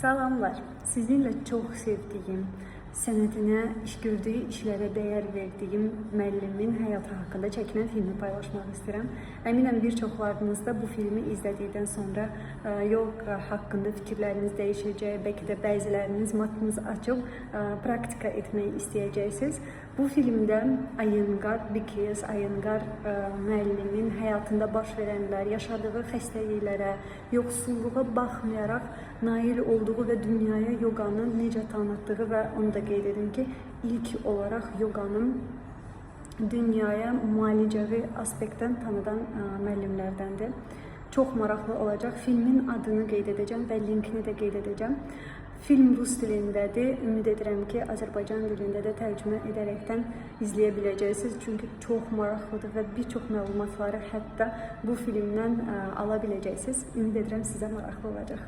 Salamlar. Sizinlə çox sevdiyim, sənətinə, iş gördüyü işlərə dəyər verdiyim müəllimin həyatı haqqında çəkilən filmi paylaşmaq istəyirəm. Əminəm bir çoxlarınız da bu filmi izlədikdən sonra yoga haqqında fikirləriniz dəyişəcək, bəlkə də bəziləriniz matınızı açıb praktika etmək istəyəcəksiniz. Bu filmdə Iyengar, BKS Iyengar müəllimin həyatında baş verənlər, yaşadığı xəstəliklərə, yoxsulluğa baxmayaraq nail olduğu və dünyaya yoqanı necə tanıtdığı və onu da qeyd edim ki, ilk olaraq yoqanın dünyaya müalicəvi aspektdən tanıdan müəllimlərdəndir. Çox maraqlı olacaq. Filmin adını qeyd edəcəm və linkini də qeyd edəcəm. Film rus dilindədir. Ümid edirəm ki, Azərbaycan dilində də tərcümə edərəkdən izləyə biləcəksiniz. Çünki çox maraqlıdır və bir çox məlumatları hətta bu filmdən ala biləcəksiniz. Ümid edirəm sizə maraqlı olacaq.